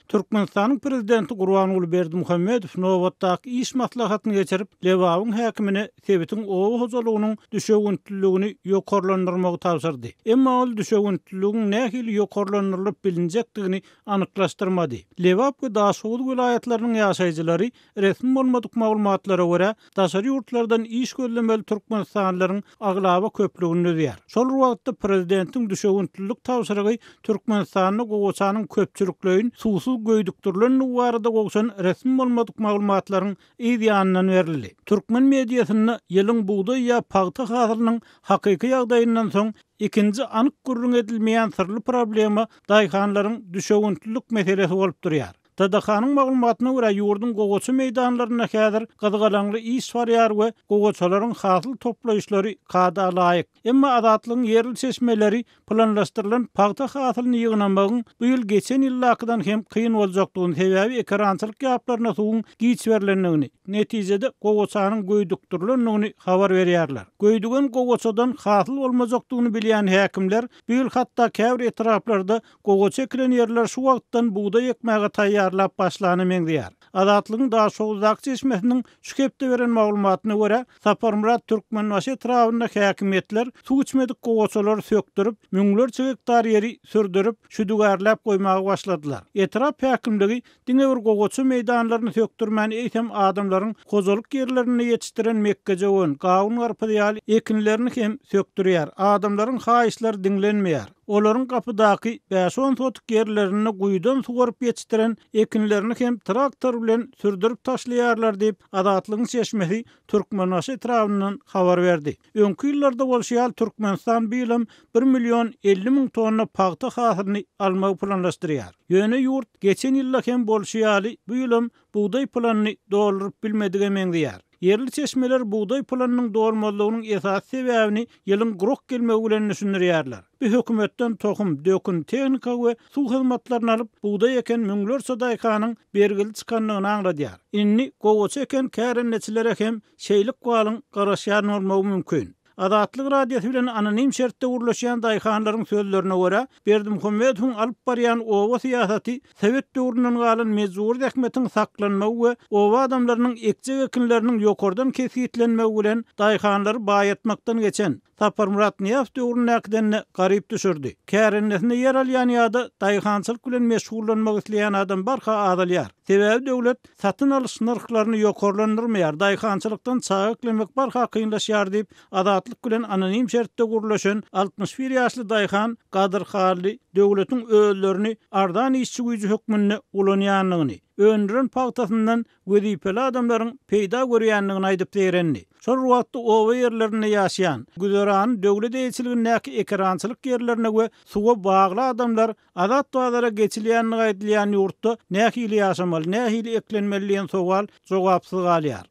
Türkmenistanyň prezidenti Gurbanguly Berdimuhamedow nobatdaky iş maslahatyny geçirip, Lebabyň häkimine sebitiň oba hojalygynyň düşewüntliligini ýokarlandyrmagy tabşyrdy. Emma ol düşewüntliligiň nähili ýokarlandyrylyp bilinjekdigini anyklaşdyrmady. Lebap we Daşoguz welaýatlarynyň ýaşaýjylary resmi bolmadyk maglumatlara görä, daşary ýurtlardan iş gözlemeli türkmenistanlylaryň aglaba köplügini düzýär. Şol bir wagtda, prezidentiň düşewüntlilik tabşyrygy Türkmenistanda gowaçanyň köpçülikleýin suwsuz göýdükdirilendigi barada gowşan resmi bolmadyk maglumatlaryň yz ýanyndan berildi. Türkmen mediasynda ýylyň bugdaý ýa pagta hasylynyň hakyky ýagdaýyndan soň ikinji anyk gürrüň edilmeýän syrly problema daýhanlaryň düşewüntlilik meselesi bolup durýar. TDH-nyň maglumatyna görä, ýurduň gowaça meýdanlarynda häzir gyzgalaňly iş barýar we gowaçalaryň hasyl toplaýyşlary kada laýyk. Emma Azatlygyň ýerli çeşmeleri planlaşdyrylan pagta hasylyny ýygnamagyň bu ýyl geçen ýyldakydan hem kyn boljakdygyny, sebäbi ekerançylyk ýaplaryna suwuň giç berlendigini, netijede gowaçanyň göýdükdirilendigini habar berýärler. Göýdügen gowaçadan hasyl bolmajakdygyny bilýän häkimler bu ýyl hatda käbir etraplarda Gowaça ekilen ýerler şu wagtdan bugdaý ekmäge taýýarlap başlana meňzeýär. Azatlygyň Daşoguzdaky çeşmesiniň şu hepde beren maglumatyna görä, Saparmyrat Türkmenbaşy etrabynda häkimiýetler suw içmedik gowaçalary sökdürip, müňlerçe gektar ýeri sürdürip, şüdügärläp goýmaga başladylar. Etrap häkimligi Diňe bir gowaça meýdanlaryny sökdürmän, eýsem, adamlaryň hojalyk ýerlerinde ýetişdiren mekgejöwen, gawun-garpyz ýaly ekinlerini hem sökdürýär. Adamlaryň haýyşlary diňlenmeýär. Olaryň gapydaky bäş-on sotik ýerlerinde guýudan suwaryp ýetişdiren ekinlerini hem traktor bilen sürdürip taşlaýarlar diýip, Azatlygyň çeşmesi Türkmenbaşy etrabyndan habar berdi. Öňki ýyllarda bolşy ýaly, Türkmenistan bu ýylam bir million 50 müň tonna pagta hasylyny almagy planlaşdyrýar. Ýöne ýurt, geçen ýylda hem bolşy ýaly, bu ýylam bugdaý planyny dolduryp bilmedige meňzeýär. Ýerli çeşmeler bugdaý planynyň dolmazlygynyň esasy sebäbini ýylyň gurak gelmegi bilen düşündirýärler. Bu hökümetden tohum, dökün, tehnika we suw hyzmatlaryny alyp, bugdaý eken müňlerçe daýhanyň bergili çykandygyny aňladýar. Indi gowaça eken kärendeçilere hem şeýle ykbalyň garaşýan bolmagy mümkin. Azatlyk Radiosy bilen anonim şertde gürleşýän daýhanlaryň sözlerine görä, Berdimuhamedowyň alyp barýan oba syýasaty sowet döwründen galan mejbury zähmetiň saklanmagy we oba adamlarynyň ekjek ekinleriniň ýokardan kesgitlenmegi bilen daýhanlary baýatmakdan geçen Saparmyrat Nyýazow döwründäkiden-de garyp düşürdi. Kärendesinde ýer alýan ýa-da daýhançylyk bilen meşgullanmak isleýän adam barha azalýar. Sebäbi döwlet satyn alyş nyrhlaryny ýokarlandyrmaýar, daýhançylykdan çaga eklemek barha kynlaşýar diýip, Azatlyk bilen anonim şertde gürleşen 61 ýaşly daýhan Gadyr Hally döwletiň özlerini arzan işçi güýji hökmünde ulanýandygyny, öndüren pagtasyndan wezipeli adamlaryň peýda görýändigini aýdyp zeýrendi. Şol bir wagtda oba ýerlerinde ýaşaýan, güzerany döwlet eýeçiligindäki ekerançylyk ýerlerine we suwa bagly adamlar azat bazara geçilýändigi aýdylýan ýurtda nähili ýaşamaly, nähili eklenmeli diýen sowal jogapsyz galýar.